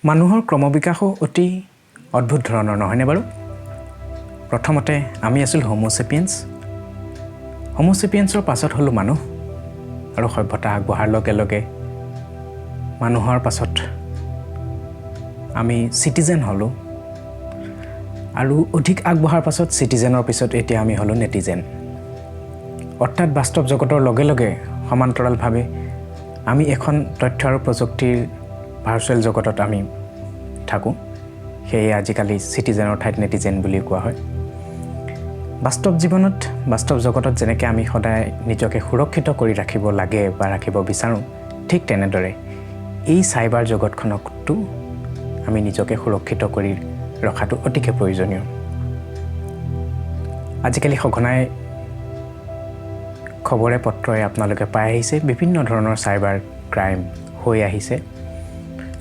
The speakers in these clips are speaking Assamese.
মানুহৰ ক্ৰমবিকাশো অতি অদ্ভুত ধৰণৰ, নহয়নে বাৰু? প্ৰথমতে আমি আছিলোঁ হোম'চেপিয়েন্স। হোম'চেপিয়েন্সৰ পাছত হ'লোঁ মানুহ আৰু সভ্যতা আগবঢ়াৰ লগে লগে মানুহৰ পাছত আমি চিটিজেন হ'লোঁ আৰু অধিক আগবঢ়াৰ পাছত চিটিজেনৰ পিছত এতিয়া আমি হ'লোঁ নেটিজেন। অৰ্থাৎ বাস্তৱ জগতৰ লগে লগে সমান্তৰালভাৱে আমি এখন তথ্য আৰু প্ৰযুক্তিৰ ভাৰ্চুৱেল জগতত আমি থাকোঁ। সেয়ে আজিকালি চিটিজেনৰ ঠাইত নেটিজেন বুলি কোৱা হয়। বাস্তৱ জীৱনত, বাস্তৱ জগতত যেনেকৈ আমি সদায় নিজকে সুৰক্ষিত কৰি ৰাখিব লাগে বা ৰাখিব বিচাৰোঁ, ঠিক তেনেদৰে এই চাইবাৰ জগতখনতো আমি নিজকে সুৰক্ষিত কৰি ৰখাটো অতিকে প্ৰয়োজনীয়। আজিকালি সঘনাই খবৰে পত্ৰই আপোনালোকে পাই আহিছে, বিভিন্ন ধৰণৰ চাইবাৰ ক্ৰাইম হৈ আহিছে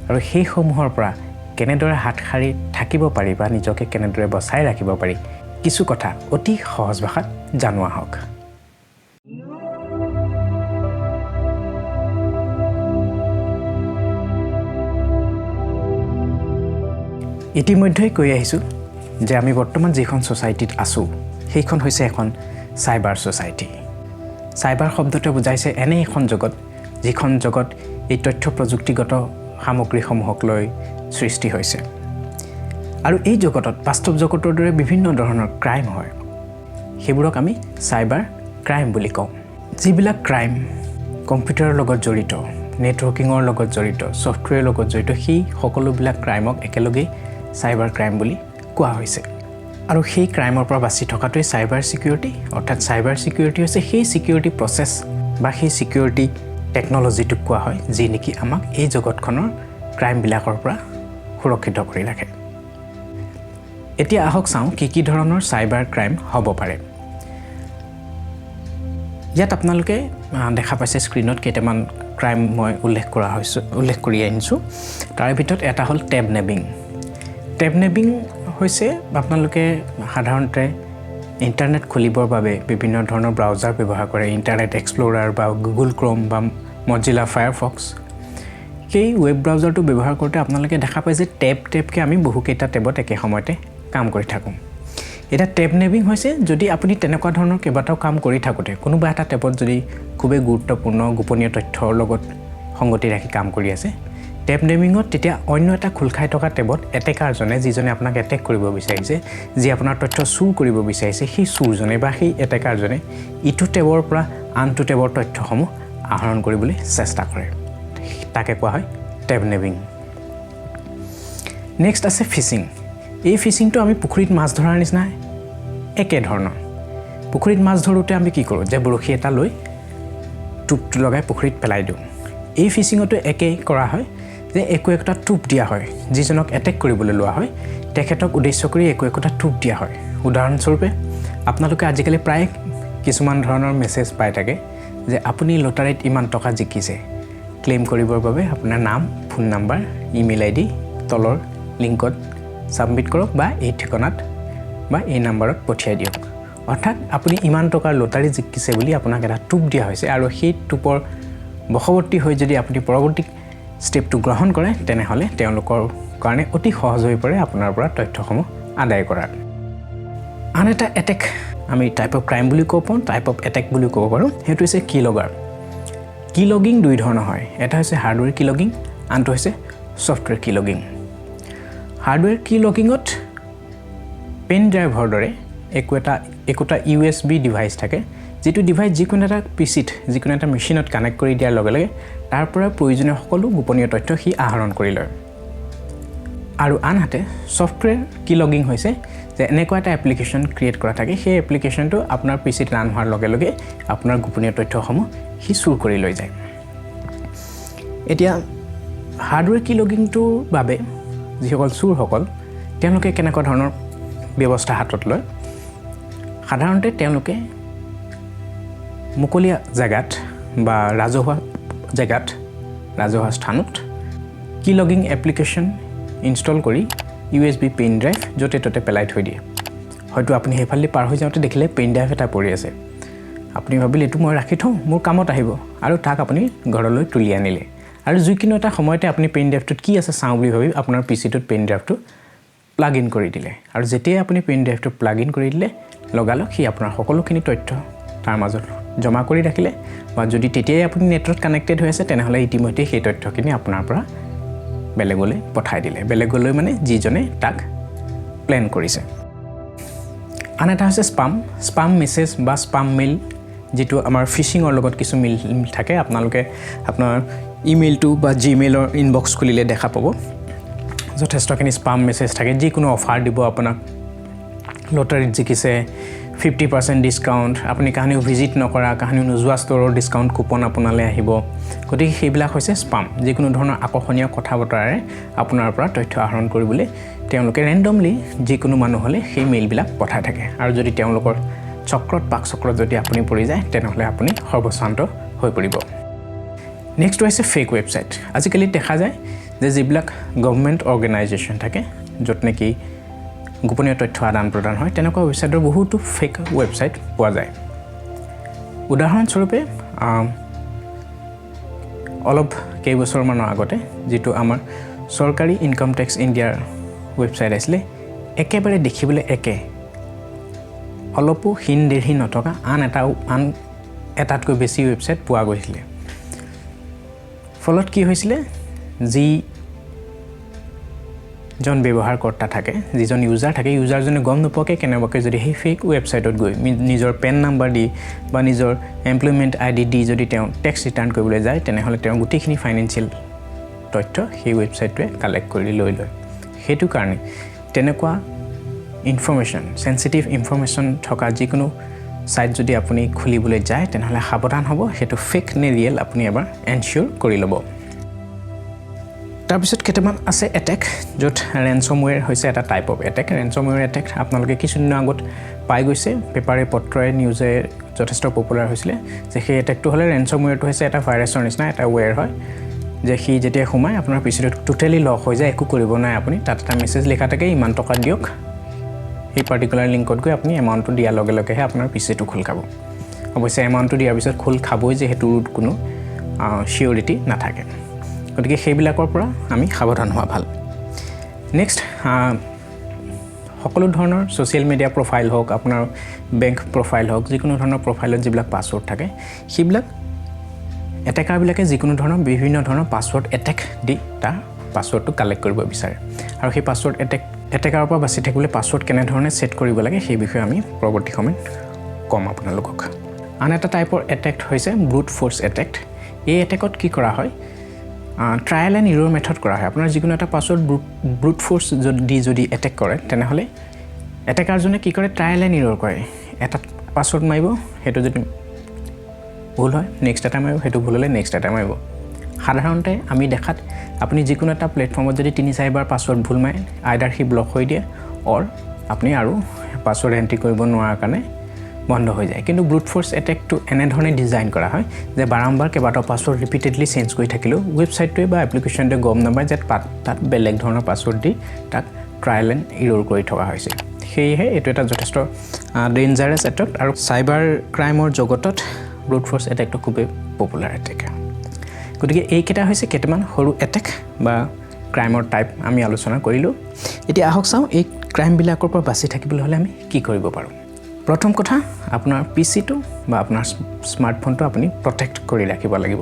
আৰু সেইসমূহৰ পৰা কেনেদৰে হাত সাৰি থাকিব পাৰি বা নিজকে কেনেদৰে বচাই ৰাখিব পাৰি, কিছু কথা অতি সহজ ভাষাত জানো আহক। ইতিমধ্যেই কৈ আহিছোঁ যে আমি বৰ্তমান যিখন ছ'চাইটিত আছোঁ, সেইখন হৈছে এখন চাইবাৰ ছ'চাইটি। চাইবাৰ শব্দটোৱে বুজাইছে এনে এখন জগত, যিখন জগত এই তথ্য প্ৰযুক্তিগত সামগ্ৰীসমূহক লৈ সৃষ্টি হৈছে আৰু এই জগতত বাস্তৱ জগতৰ দৰে বিভিন্ন ধৰণৰ ক্ৰাইম হয়। সেইবোৰক আমি চাইবাৰ ক্ৰাইম বুলি কওঁ। যিবিলাক ক্ৰাইম কম্পিউটাৰৰ লগত জড়িত, নেটৱৰ্কিঙৰ লগত জড়িত, ছফ্টৱেৰৰ লগত জড়িত, সেই সকলোবিলাক ক্ৰাইমক একেলগেই চাইবাৰ ক্ৰাইম বুলি কোৱা হৈছে। আৰু সেই ক্ৰাইমৰ পৰা বাচি থকাটোৱেই চাইবাৰ ছিকিউৰিটি। অৰ্থাৎ চাইবাৰ ছিকিউৰিটি হৈছে সেই ছিকিউৰিটি প্ৰচেছ বা সেই ছিকিউৰিটি টেকন'লজিটোক কোৱা হয়, যি নেকি আমাক এই জগতখনৰ ক্ৰাইমবিলাকৰ পৰা সুৰক্ষিত কৰি ৰাখে। এতিয়া আহক চাওঁ কি কি ধৰণৰ চাইবাৰ ক্ৰাইম হ'ব পাৰে। ইয়াত আপোনালোকে দেখা পাইছে স্ক্ৰীণত কেইটামান ক্ৰাইম মই উল্লেখ কৰি আনিছোঁ। তাৰে ভিতৰত এটা হ'ল টেব নেবিং। টেব নেবিং হৈছে, আপোনালোকে সাধাৰণতে ইণ্টাৰনেট খুলিবৰ বাবে বিভিন্ন ধৰণৰ ব্ৰাউজাৰ ব্যৱহাৰ কৰে, ইণ্টাৰনেট এক্সপ্ল'ৰাৰ বা গুগল ক্ৰ'ম বা মজিলা ফায়াৰফক্স। সেই ৱেব ব্ৰাউজাৰটো ব্যৱহাৰ কৰোঁতে আপোনালোকে দেখা পায় যে টেব টেবকৈ আমি বহুকেইটা টেবত একে সময়তে কাম কৰি থাকোঁ। এতিয়া টেব নেবিং হৈছে, যদি আপুনি তেনেকুৱা ধৰণৰ কেইবাটাও কাম কৰি থাকোঁতে কোনোবা এটা টেবত যদি খুবেই গুৰুত্বপূৰ্ণ গোপনীয় তথ্যৰ লগত সংগতি ৰাখি কাম কৰি আছে, টেব নেবিঙত তেতিয়া অন্য এটা খোল খাই থকা টেবত এটেকাৰজনে, যিজনে আপোনাক এটেক কৰিব বিচাৰিছে, যি আপোনাৰ তথ্য চুৰ কৰিব বিচাৰিছে, সেই চুৰজনে বা সেই এটেকাৰজনে ইটো টেবৰ পৰা আনটো টেবৰ তথ্যসমূহ আহৰণ কৰিবলৈ চেষ্টা কৰে। তাকে কোৱা হয় টেব নেবিং। নেক্সট আছে ফিচিং। এই ফিচিংটো আমি পুখুৰীত মাছ ধৰাৰ নিচিনা একে ধৰণৰ। পুখুৰীত মাছ ধৰোঁতে আমি কি কৰোঁ যে বৰশী এটা লৈ টোপটো লগাই পুখুৰীত পেলাই দিওঁ। এই ফিচিঙতো একেই কৰা হয় যে একো একোটা টোপ দিয়া হয়। যিজনক এটেক কৰিবলৈ লোৱা হয়, তেখেতক উদ্দেশ্য কৰি একো একোটা টোপ দিয়া হয়। উদাহৰণস্বৰূপে, আপোনালোকে আজিকালি প্ৰায় কিছুমান ধৰণৰ মেছেজ পাই থাকে যে আপুনি লটাৰীত ইমান টকা জিকিছে, ক্লেইম কৰিবৰ বাবে আপোনাৰ নাম, ফোন নাম্বাৰ, ইমেইল আই ডি তলৰ লিংকত ছাবমিট কৰক বা এই ঠিকনাত বা এই নাম্বাৰত পঠিয়াই দিয়ক। অৰ্থাৎ আপুনি ইমান টকাৰ লটাৰী জিকিছে বুলি আপোনাক এটা টোপ দিয়া হৈছে আৰু সেই টোপৰ বশৱৰ্তী হৈ যদি আপুনি পৰৱৰ্তী ষ্টেপটো গ্ৰহণ কৰে, তেনেহ'লে তেওঁলোকৰ কাৰণে অতি সহজ হৈ পৰে আপোনাৰ পৰা তথ্যসমূহ আদায় কৰাৰ। আন এটা এটেক আমি টাইপ অফ ক্ৰাইম বুলি ক'ব পাৰোঁ, টাইপ অফ এটেক বুলিও ক'ব পাৰোঁ, সেইটো হৈছে কি লগাৰ। কি লগিং দুই ধৰণৰ হয়। এটা হৈছে হাৰ্ডৱেৰ কি লগিং, আনটো হৈছে ছফ্টৱেৰ কি লগিং। হাৰ্ডৱেৰ কি লগিঙত পেন ড্ৰাইভৰ দৰে একোটা ইউ এছ বি ডিভাইচ থাকে, যিটো ডিভাইচ যিকোনো এটা পি চিত, যিকোনো এটা মেচিনত কানেক্ট কৰি দিয়াৰ লগে লগে তাৰ পৰা প্ৰয়োজনীয় সকলো গোপনীয় তথ্য সি আহৰণ কৰি লয়। আৰু আনহাতে ছফ্টৱেৰ কি লগিং হৈছে যে এনেকুৱা এটা এপ্লিকেশ্যন ক্ৰিয়েট কৰা থাকে, সেই এপ্লিকেশ্যনটো আপোনাৰ পি চিত ৰান হোৱাৰ লগে লগে আপোনাৰ গোপনীয় তথ্যসমূহ সি চুৰ কৰি লৈ যায়। এতিয়া হাৰ্ডৱেৰ কি লগিংটোৰ বাবে যিসকল চোৰসকল, তেওঁলোকে কেনেকুৱা ধৰণৰ ব্যৱস্থা হাতত লয়? সাধাৰণতে তেওঁলোকে মুকলীয়া জেগাত বা ৰাজহুৱা জেগাত, ৰাজহুৱা স্থানত কি লগিং এপ্লিকেশ্যন ইনষ্টল কৰি U S B PAN drive য'তে ত'তে পেলাই থৈ দিয়ে। হয়তো আপুনি সেইফালেদি পাৰ হৈ যাওঁতে দেখিলে পেন ড্ৰাইভ এটা পৰি আছে। আপুনি ভাবিলে, এইটো মই ৰাখি থওঁ, মোৰ কামত আহিব, আৰু তাক আপুনি ঘৰলৈ তুলি আনিলে। আৰু যিকোনো এটা সময়তে আপুনি পেন ড্ৰাইভটোত কি আছে চাওঁ বুলি ভাবি আপোনাৰ পিচিটোত পেন ড্ৰাইভটো প্লাগ ইন কৰি দিলে, আৰু যেতিয়াই আপুনি পেন ড্ৰাইভটো প্লাগ ইন কৰি দিলে, লগালগ সি আপোনাৰ সকলোখিনি তথ্য তাৰ মাজত জমা কৰি ৰাখিলে, বা যদি তেতিয়াই আপুনি নেটত কানেক্টেড হৈ আছে, তেনেহ'লে ইতিমধ্যে সেই তথ্যখিনি আপোনাৰ পৰা বেলেগলৈ পঠাই দিলে। বেলেগলৈ মানে যিজনে তাক প্লেন কৰিছে। আন এটা হৈছে স্পাম। স্পাম মেছেজ বা স্পাম মেইল, যিটো আমাৰ ফিচিঙৰ লগত কিছু মিল থাকে। আপোনালোকে আপোনাৰ ইমেইলটো বা জিমেইলৰ ইনবক্স খুলিলে দেখা পাব, যথেষ্টখিনি স্পাম মেছেজ থাকে। যিকোনো অফাৰ দিব আপোনাক, লটাৰীত জিকিছে, 50% ডিছকাউণ্ট, আপুনি কাহানিও ভিজিট নকৰা, কাহানিও নোযোৱা ষ্ট'ৰৰ ডিছকাউণ্ট কুপন আপোনালৈ আহিব। গতিকে সেইবিলাক হৈছে স্পাম। যিকোনো ধৰণৰ আকৰ্ষণীয় কথা বতৰাৰে আপোনাৰ পৰা তথ্য আহৰণ কৰিবলৈ তেওঁলোকে ৰেণ্ডমলি যিকোনো মানুহলৈ সেই মেইলবিলাক পঠাই থাকে। আৰু যদি তেওঁলোকৰ চক্ৰত, পাক চক্ৰত যদি আপুনি পৰি যায়, তেনেহ'লে আপুনি সৰ্বস্বান্ত হৈ পৰিব। নেক্সট হৈছে ফেক ৱেবছাইট। আজিকালি দেখা যায় যে যিবিলাক গভমেণ্ট অৰ্গেনাইজেশ্যন থাকে, য'ত নেকি গোপনীয় তথ্য আদান প্ৰদান হয়, তেনেকুৱা ৱেবছাইটৰ বহুতো ফেক ৱেবছাইট পোৱা যায়। উদাহৰণস্বৰূপে, অলপ কেইবছৰমানৰ আগতে যিটো আমাৰ চৰকাৰী ইনকাম টেক্স ইণ্ডিয়াৰ ৱেবছাইট আছিলে, একেবাৰে দেখিবলৈ একে, অলপো হীন ডেঢ়ি নথকা আন এটাতকৈ বেছি ৱেবছাইট পোৱা গৈছিলে। ফলত কি হৈছিলে, যিজন ব্যৱহাৰকৰ্তা থাকে, যিজন ইউজাৰ থাকে, ইউজাৰজনে গম নোপোৱাকৈ কেনেবাকৈ যদি সেই ফেক ৱেবছাইটত গৈ নিজৰ পেন নাম্বাৰ দি বা নিজৰ এমপ্লয়মেণ্ট আইডি দি যদি তেওঁ টেক্স ৰিটাৰ্ণ কৰিবলৈ যায়, তেনেহ'লে তেওঁ গোটেইখিনি ফাইনেন্সিয়েল তথ্য সেই ৱেবছাইটটোৱে কালেক্ট কৰি লৈ লয়। সেইটো কাৰণে তেনেকুৱা ইনফৰ্মেশ্যন, চেঞ্চিটিভ ইনফৰ্মেশ্যন থকা যিকোনো ছাইট যদি আপুনি খুলিবলৈ যায়, তেনেহ'লে সাৱধান হ'ব। সেইটো ফেক নে ৰিয়েল আপুনি এবাৰ এনচিয়'ৰ কৰি ল'ব। তাৰপিছত কেইটামান আছে এটেক, য'ত ৰেনচমৱেৰ হৈছে এটা টাইপ অফ এটেক। ৰেনচমৱেৰ এটেক আপোনালোকে কিছুদিনৰ আগত পাই গৈছে, পেপাৰে পত্ৰই নিউজে যথেষ্ট পপুলাৰ হৈছিলে যে সেই এটেকটো হ'লে, ৰেনচমৱেৰটো হৈছে এটা ভাইৰাছৰ নিচিনা এটা ৱেৰ হয়, যে সি যেতিয়া সোমাই আপোনাৰ পিচিটোত টোটেলি লক হৈ যায়, একো কৰিব নোৱাৰে আপুনি। তাত এটা মেছেজ লিখা থাকে, ইমান টকা দিয়ক। সেই পাৰ্টিকুলাৰ লিংকত গৈ আপুনি এমাউণ্টটো দিয়াৰ লগে লগেহে আপোনাৰ পিচিটো খোল খাব। অৱশ্যে এমাউণ্টটো দিয়াৰ পিছত খোল খাবই যে সেইটোৰ কোনো চিয়ৰিটি নাথাকে। গতিকে সেইবিলাকৰ পৰা আমি সাৱধান হোৱা ভাল। নেক্সট, সকলো ধৰণৰ ছ'চিয়েল মিডিয়া প্ৰফাইল হওক, আপোনাৰ বেংক প্ৰফাইল হওক, যিকোনো ধৰণৰ প্ৰফাইলত যিবিলাক পাছৱৰ্ড থাকে, সেইবিলাক এটেকাৰবিলাকে যিকোনো ধৰণৰ, বিভিন্ন ধৰণৰ পাছৱৰ্ড এটেক দি তাৰ পাছৱৰ্ডটো কালেক্ট কৰিব বিচাৰে। আৰু সেই পাছৱৰ্ড এটেকাৰৰ পৰা বাচি থাকিবলৈ পাছৱৰ্ড কেনেধৰণে ছেট কৰিব লাগে, সেই বিষয়ে আমি পৰৱৰ্তী সময়ত ক'ম আপোনালোকক। আন এটা টাইপৰ এটেক হৈছে ব্ৰুট ফ'ৰ্চ এটেক। এই এটেকত কি কৰা হয়? ট্ৰায়েল এণ্ড ইৰৰ মেথড কৰা হয়। আপোনাৰ যিকোনো এটা পাছৱৰ্ড ব্ৰুট ফ'ৰ্চ দি যদি এটেক কৰে, তেনেহ'লে এটেকাৰজনে কি কৰে? ট্ৰায়েল এণ্ড ইৰৰ কৰে। এটা পাছৱৰ্ড মাৰিব, সেইটো যদি ভুল হয়, নেক্সট এটা মাৰিব, সেইটো ভুল হ'লে নেক্সট এটা মাৰিব। সাধাৰণতে আমি দেখাত আপুনি যিকোনো এটা প্লেটফৰ্মত যদি তিনি চাৰিবাৰ পাছৱৰ্ড ভুল মাৰে, আইদাৰ সি ব্লক হৈ দিয়ে অৰ আপুনি আৰু পাছৱৰ্ড এণ্ট্ৰি কৰিব নোৱাৰাৰ কাৰণে বন্ধ হৈ যায়। কিন্তু ব্ৰুট ফ'ৰ্চ এটেকটো এনেধৰণে ডিজাইন কৰা হয় যে বাৰম্বাৰ কেইবাটাও পাছৱৰ্ড ৰিপিটেডলি চেঞ্জ কৰি থাকিলেও ৱেবছাইটটোৱে বা এপ্লিকেশ্যনটোৱে গম নাপায় যে তাত বেলেগ ধৰণৰ পাছৱৰ্ড দি তাক ট্ৰায়েল এণ্ড ইৰ'ৰ কৰি থকা হৈছে। সেয়েহে এইটো এটা যথেষ্ট ডেঞ্জাৰাছ এটেক আৰু চাইবাৰ ক্ৰাইমৰ জগতত ব্ৰুট ফ'ৰ্চ এটেকটো খুবেই পপুলাৰ এটেক। গতিকে এইকেইটা হৈছে কেইটামান সৰু এটেক বা ক্ৰাইমৰ টাইপ আমি আলোচনা কৰিলোঁ। এতিয়া আহক চাওঁ, এই ক্ৰাইমবিলাকৰ পৰা বাচি থাকিবলৈ হ'লে আমি কি কৰিব পাৰোঁ। প্ৰথম কথা, আপোনাৰ পিচিটো বা আপোনাৰ স্মাৰ্টফোনটো আপুনি প্ৰটেক্ট কৰি ৰাখিব লাগিব।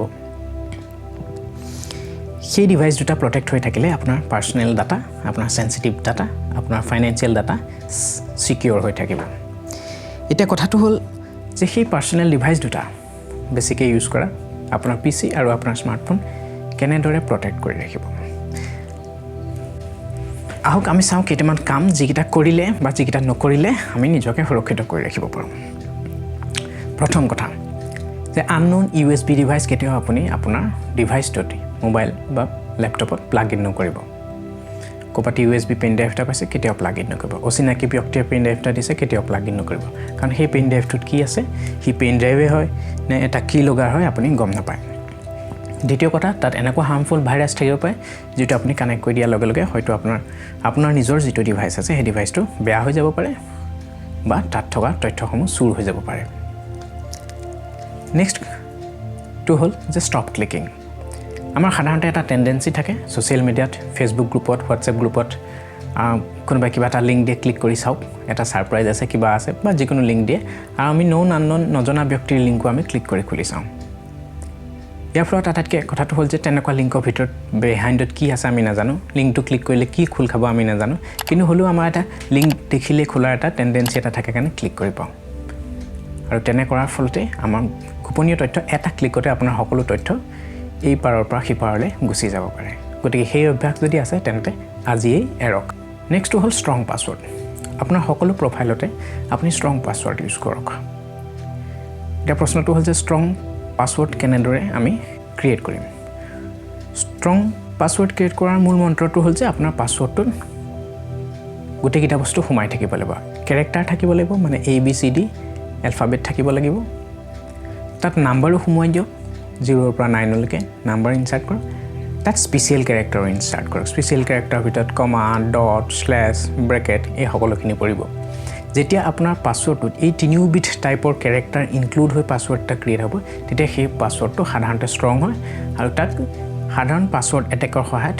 সেই ডিভাইচ দুটা প্ৰটেক্ট হৈ থাকিলে আপোনাৰ পাৰ্চনেল ডাটা, আপোনাৰ চেঞ্চিটিভ ডাটা, আপোনাৰ ফাইনেন্সিয়েল ডাটা ছিকিয়'ৰ হৈ থাকিব। এতিয়া কথাটো হ'ল যে সেই পাৰ্চনেল ডিভাইচ দুটা, বেছিকৈ ইউজ কৰা আপোনাৰ পিচি আৰু আপোনাৰ স্মাৰ্টফোন কেনেদৰে প্ৰটেক্ট কৰি ৰাখিব? আহক আমি চাওঁ কেইটামান কাম, যিকেইটা কৰিলে বা যিকেইটা নকৰিলে আমি নিজকে সুৰক্ষিত কৰি ৰাখিব পাৰোঁ। প্ৰথম কথা যে আননোন ইউএছবি ডিভাইচ কেতিয়াও আপুনি আপোনাৰ ডিভাইচটোত, মোবাইল বা লেপটপত প্লাগ ইন নকৰিব। ক'ৰবাত ইউএছবি পেন ড্ৰাইভ এটা পাইছে, কেতিয়াও প্লাগ ইন নকৰিব। অচিনাকি ব্যক্তিয়ে পেন ড্ৰাইভ এটা দিছে, কেতিয়াও প্লাগ ইন নকৰিব। কাৰণ সেই পেন ড্ৰাইভটোত কি আছে, সি পেন ড্ৰাইভে হয় নে এটা কি লগাৰ হয়, আপুনি গম নাপায়। দ্বিতীয় কথা, তাত এনেকুৱা হাৰ্মফুল ভাইৰাছ থাকিব পাৰে, যিটো আপুনি কানেক্ট কৰি দিয়াৰ লগে লগে হয়তো আপোনাৰ নিজৰ যিটো ডিভাইচ আছে, সেই ডিভাইচটো বেয়া হৈ যাব পাৰে বা তাত থকা তথ্যসমূহ চুৰ হৈ যাব পাৰে। নেক্সটটো হ'ল যে ষ্টপ ক্লিকিং। আমাৰ সাধাৰণতে এটা টেণ্ডেঞ্চি থাকে ছ'চিয়েল মিডিয়াত, ফেচবুক গ্ৰুপত, হোৱাটছএপ গ্ৰুপত কোনোবাই কিবা এটা লিংক দিয়ে, ক্লিক কৰি চাওক, এটা ছাৰপ্ৰাইজ আছে, কিবা আছে, বা যিকোনো লিংক দিয়ে আৰু আমি ন'ন আনন'ন নজনা ব্যক্তিৰ লিংকো আমি ক্লিক কৰি খুলি চাওঁ। ইয়াৰ ফলত আটাইতকৈ কথাটো হ'ল যে তেনেকুৱা লিংকৰ ভিতৰত বিহাইণ্ডত কি আছে আমি নাজানো, লিংকটো ক্লিক কৰিলে কি খোল খাব আমি নাজানো, কিন্তু হ'লেও আমাৰ এটা লিংক দেখিলেই খোলাৰ এটা টেণ্ডেঞ্চি এটা থাকে কাৰণে ক্লিক কৰি পাওঁ। আৰু তেনে কৰাৰ ফলতে আমাৰ গোপনীয় তথ্য এটা ক্লিকতে আপোনাৰ সকলো তথ্য এই পাৰৰ পৰা সিপাৰলৈ গুচি যাব পাৰে। গতিকে সেই অভ্যাস যদি আছে, তেন্তে আজিয়েই এৰক। নেক্সটটো হ'ল ষ্ট্ৰং পাছৱৰ্ড। আপোনাৰ সকলো প্ৰফাইলতে আপুনি ষ্ট্ৰং পাছৱৰ্ড ইউজ কৰক। এতিয়া প্ৰশ্নটো হ'ল যে ষ্ট্ৰং পাছৱৰ্ড কেনেদৰে আমি ক্ৰিয়েট কৰিম? ষ্ট্ৰং পাছৱৰ্ড ক্ৰিয়েট কৰাৰ মূল মন্ত্ৰটো হ'ল যে আপোনাৰ পাছৱৰ্ডটোত গোটেইকেইটা বস্তু সোমাই থাকিব লাগিব। কেৰেক্টাৰ থাকিব লাগিব, মানে A B C D alphabet থাকিব লাগিব। তাত নাম্বাৰো সোমোৱাই দিয়ক, 0ৰ পৰা 9লৈকে নাম্বাৰ ইনচাৰ্ট কৰক। তাত স্পেচিয়েল কেৰেক্টাৰো ইনচাৰ্ট কৰক। স্পেচিয়েল কেৰেক্টাৰৰ ভিতৰত কমা, ডট, শ্লেছ, ব্ৰেকেট এই সকলোখিনি পৰিব। যেতিয়া আপোনাৰ পাছৱৰ্ডটোত এই তিনিওবিধ টাইপৰ কেৰেক্টাৰ ইনক্লুড হৈ পাছৱৰ্ড এটা ক্ৰিয়েট হ'ব, তেতিয়া সেই পাছৱৰ্ডটো সাধাৰণতে ষ্ট্ৰং হয় আৰু তাক সাধাৰণ পাছৱৰ্ড এটেকৰ সহায়ত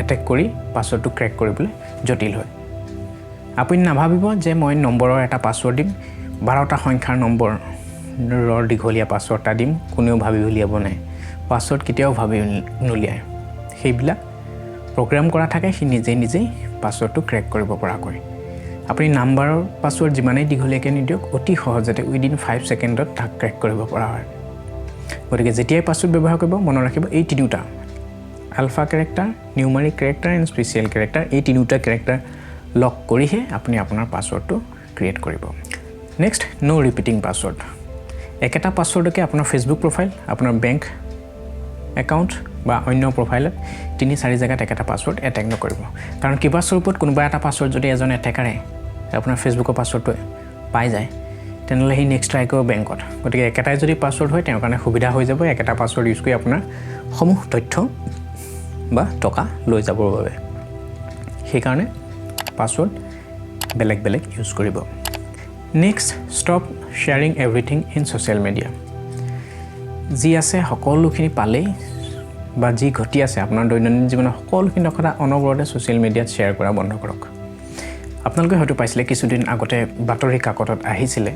এটেক কৰি পাছৱৰ্ডটো ক্ৰেক কৰিবলৈ জটিল হয়। আপুনি নাভাবিব যে মই নম্বৰৰ এটা পাছৱৰ্ড দিম, 12টা সংখ্যাৰ নম্বৰৰ দীঘলীয়া পাছৱৰ্ড এটা দিম, কোনেও ভাবি উলিয়াব নাই। পাছৱৰ্ড কেতিয়াও ভাবি নুলিয়ায়। সেইবিলাক প্ৰগ্ৰেম কৰা থাকে, সি নিজেই নিজেই পাছৱৰ্ডটো ক্ৰেক কৰিব পৰাকৈ। আপুনি নাম্বাৰৰ পাছৱৰ্ড যিমানেই দীঘলীয়াকৈ নিদিয়ক, অতি সহজতে উইদিন 5 ছেকেণ্ডত তাক ক্ৰেক কৰিব পৰা হয়। গতিকে যেতিয়াই পাছৱৰ্ড ব্যৱহাৰ কৰিব, মনত ৰাখিব এই তিনিওটা alpha character, numeric character and special character, এই তিনিওটা কেৰেক্টাৰ লক কৰিহে আপুনি আপোনাৰ পাছৱৰ্ডটো ক্ৰিয়েট কৰিব। নেক্সট, ন' ৰিপিটিং পাছৱৰ্ড। একেটা পাছৱৰ্ডকে আপোনাৰ ফেচবুক প্ৰফাইল, আপোনাৰ বেংক একাউণ্ট বা অন্য প্ৰফাইলত তিনি চাৰি জেগাত একেটা পাছৱৰ্ড এটেক নকৰিব। কাৰণ কিবা স্বৰূপত কোনোবা এটা পাছৱৰ্ড যদি এজন এটেকাৰে আপোনাৰ ফেচবুকৰ পাছৱৰ্ডটো পাই যায়, তেনেহ'লে সি নেক্সট ট্ৰাই কৰিব বেংকত। গতিকে একেটাই যদি পাছৱৰ্ড হয়, তেওঁৰ কাৰণে সুবিধা হৈ যাব একেটা পাছৱৰ্ড ইউজ কৰি আপোনাৰ সমূহ তথ্য বা টকা লৈ যাবৰ বাবে। সেইকাৰণে পাছৱৰ্ড বেলেগ বেলেগ ইউজ কৰিব। Next, stop sharing everything in social media. যি আছে সকলোখিনি পালেই বা যি ঘটি আছে আপোনাৰ দৈনন্দিন জীৱনৰ সকলোখিনি কথা অনবৰতে ছ'চিয়েল মিডিয়াত শ্বেয়াৰ কৰা বন্ধ কৰক। আপোনালোকে হয়তো পাইছিলে, কিছুদিন আগতে বাতৰি কাকতত আহিছিলে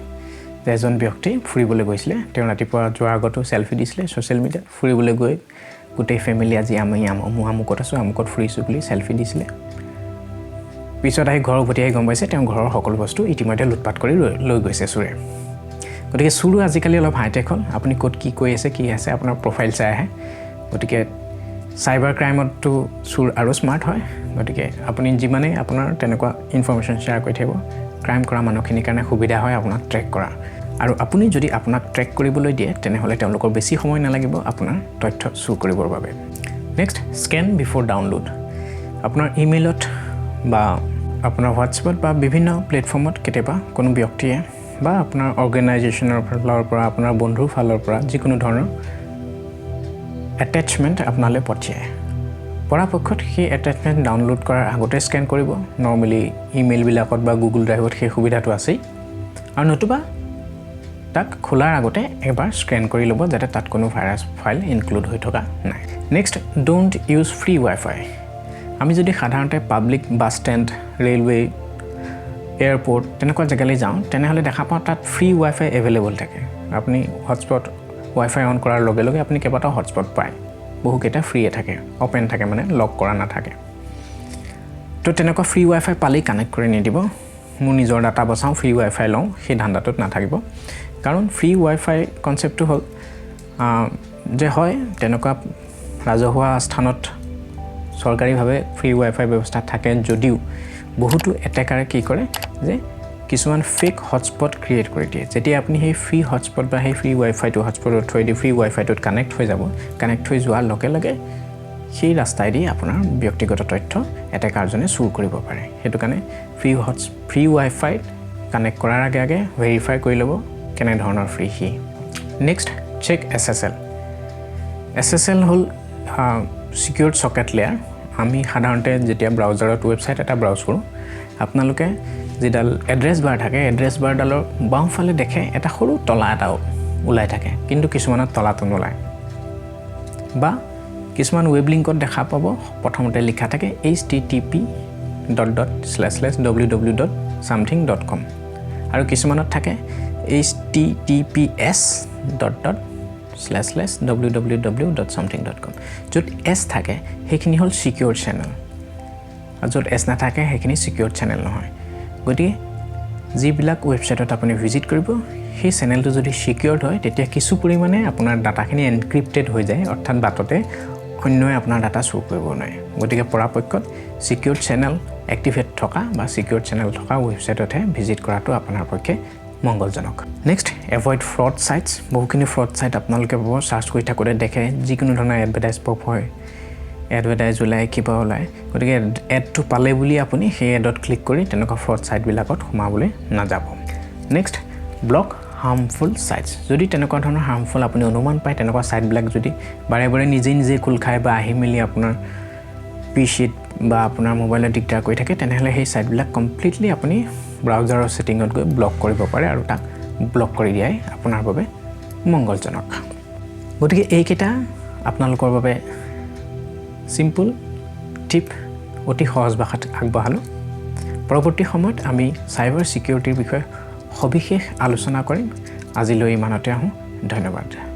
যে এজন ব্যক্তি ফুৰিবলৈ গৈছিলে। তেওঁ ৰাতিপুৱা যোৱাৰ আগতো চেলফি দিছিলে ছ'চিয়েল মিডিয়াত। ফুৰিবলৈ গৈ গোটেই ফেমিলি আজি আমি আমুকত আছোঁ, আমুকত ফুৰিছোঁ বুলি চেলফি দিছিলে। পিছত আহি ঘৰ উভতি আহি গম পাইছে, তেওঁ ঘৰৰ সকলো বস্তু ইতিমধ্যে লুটপাত কৰি লৈ গৈছে চোৰে। গতিকে চোৰো আজিকালি অলপ হাইটেক হ'ল। আপুনি ক'ত কি কৰি আছে, কি আছে, আপোনাৰ প্ৰফাইল চাই আহে। গতিকে চাইবাৰ ক্ৰাইমততো চোৰ আৰু স্মাৰ্ট হয়। গতিকে আপুনি যিমানেই আপোনাৰ তেনেকুৱা ইনফৰ্মেশ্যন শ্বেয়াৰ কৰি থাকিব, ক্ৰাইম কৰা মানুহখিনিৰ কাৰণে সুবিধা হয় আপোনাক ট্ৰেক কৰা। আৰু আপুনি যদি আপোনাক ট্ৰেক কৰিবলৈ দিয়ে, তেনেহ'লে তেওঁলোকৰ বেছি সময় নালাগিব আপোনাৰ তথ্য চুৰ কৰিবৰ বাবে। Next, scan before download. আপোনাৰ ইমেইলত বা আপোনাৰ হোৱাটছএপত বা বিভিন্ন প্লেটফৰ্মত কেতিয়াবা কোনো ব্যক্তিয়ে বা আপোনাৰ অৰ্গেনাইজেশ্যনৰ ফালৰ পৰা, আপোনাৰ বন্ধুৰ ফালৰ পৰা যিকোনো ধৰণৰ এটেচমেণ্ট আপোনালৈ পঠিয়ায়। পৰাপক্ষত সেই এটেচমেণ্ট ডাউনলোড কৰাৰ আগতে স্কেন কৰিব। নৰ্মেলি ইমেইলবিলাকত বা গুগল ড্ৰাইভত সেই সুবিধাটো আছেই। আৰু নতুবা তাক খোলাৰ আগতে এবাৰ স্কেন কৰি ল'ব, যাতে তাত কোনো ভাইৰাছ ফাইল ইনক্লুড হৈ থকা নাই। Next, don't use free WiFi. আমি যদি সাধাৰণতে public bus stand, railway, airport তেনেকুৱা জেগালৈ যাওঁ, তেনেহ'লে দেখা পাওঁ তাত ফ্ৰী ৱাই ফাই এভেইলেবল থাকে। আপুনি হটস্পট, ৱাই ফাই অন কৰাৰ লগে লগে আপুনি কেইবাটাও হটস্পট পায়। বহুকেইটা ফ্ৰীয়ে থাকে, অ'পেন থাকে, মানে লক কৰা নাথাকে। তো তেনেকুৱা ফ্ৰী ৱাই ফাই পালেই কানেক্ট কৰি নিদিব। মোৰ নিজৰ ডাটা বচাওঁ, ফ্ৰী ৱাই ফাই লওঁ, সেই ধান্দাটোত নাথাকিব। কাৰণ ফ্ৰী ৱাই ফাই কনচেপ্টটো হ'ল যে হয়, তেনেকুৱা ৰাজহুৱা স্থানত চৰকাৰীভাৱে ফ্ৰী ৱাই ফাই ব্যৱস্থা থাকে যদিও বহুতো এটেকাৰে কি কৰে যে কিছুমান ফেক হটস্পট ক্ৰিয়েট কৰি দিয়ে। যেতিয়া আপুনি সেই ফ্ৰী হটস্পট বা সেই ফ্ৰী ৱাই ফাইটো হটস্পটৰ থ্ৰুৱেদি ফ্ৰী ৱাই ফাইটোত কানেক্ট হৈ যাব, কানেক্ট হৈ যোৱাৰ লগে লগে সেই ৰাস্তাইদি আপোনাৰ ব্যক্তিগত তথ্য এটেকাৰজনে চুৰ কৰিব পাৰে। সেইটো কাৰণে ফ্ৰী ৱাই ফাইত কানেক্ট কৰাৰ আগে আগে ভেৰিফাই কৰি ল'ব কেনেধৰণৰ ফ্ৰী সি। Next, check SSL. SSL হ'ল ছিকিউৰ্ড চকেট লেয়াৰ। আমি সাধাৰণতে যেতিয়া ব্ৰাউজাৰত ৱেবছাইট এটা ব্ৰাউজ কৰোঁ, আপোনালোকে যিডাল এড্ৰেছ বাৰ থাকে, এড্ৰেছ বাৰডালৰ বাওঁফালে দেখে এটা সৰু তলা এটা ওলাই থাকে, কিন্তু কিছুমানত তলাটো নোলায়। বা কিছুমান ৱেব লিংকত দেখা পাব, প্ৰথমতে লিখা থাকে http://ww.something.com আৰু কিছুমানত থাকে https://www.something.com। য'ত এছ থাকে সেইখিনি হ'ল ছিকিউৰ চেনেল আৰু য'ত এছ নাথাকে সেইখিনি ছিকিউৰ চেনেল নহয়। গতিকে যিবিলাক ৱেবছাইটত আপুনি ভিজিট কৰিব, সেই চেনেলটো যদি ছিকিউৰ্ড হয়, তেতিয়া কিছু পৰিমাণে আপোনাৰ ডাটাখিনি এনক্ৰিপ্টেড হৈ যায়, অৰ্থাৎ বাটতে অন্যই আপোনাৰ ডাটা চুৰ কৰিব নোৱাৰে। গতিকে পৰাপক্ষত ছিকিউৰ্ড চেনেল এক্টিভেট থকা বা ছিকিউৰ্ড চেনেল থকা ৱেবছাইটতহে ভিজিট কৰাটো আপোনাৰ পক্ষে মংগলজনক। Next, avoid fraud sites। বহুখিনি ফ্ৰড ছাইট আপোনালোকে পাব, চাৰ্চ কৰি থাকোঁতে দেখে যিকোনো ধৰণৰ এডভাৰটাইজ পপ হয়, এডভাৰটাইজ ওলায়, কিবা ওলায়। গতিকে এডটো পালে বুলি আপুনি সেই এডত ক্লিক কৰি তেনেকুৱা ফ্ৰড ছাইটবিলাকত সোমাবলৈ নাযাব। Next, block harmful sites। যদি তেনেকুৱা ধৰণৰ হাৰ্মফুল আপুনি অনুমান পায়, তেনেকুৱা ছাইটবিলাক যদি বাৰে বাৰে নিজে নিজে খোল খায় বা আহি মেলি আপোনাৰ পিচিত বা আপোনাৰ মোবাইলত দিগদাৰ কৰি থাকে, তেনেহ'লে সেই ছাইটবিলাক কমপ্লিটলি আপুনি ব্ৰাউজাৰৰ ছেটিঙত গৈ ব্লক কৰিব পাৰে আৰু তাক ব্লক কৰি দিয়াই আপোনাৰ বাবে মংগলজনক। গতিকে এইকেইটা আপোনালোকৰ বাবে চিম্পুল টিপ অতি সহজ ভাষাত আগবঢ়ালোঁ। পৰৱৰ্তী সময়ত আমি চাইবাৰ ছিকিউৰিটিৰ বিষয়ে সবিশেষ আলোচনা কৰিম। আজিলৈ ইমানতে আহোঁ। ধন্যবাদ।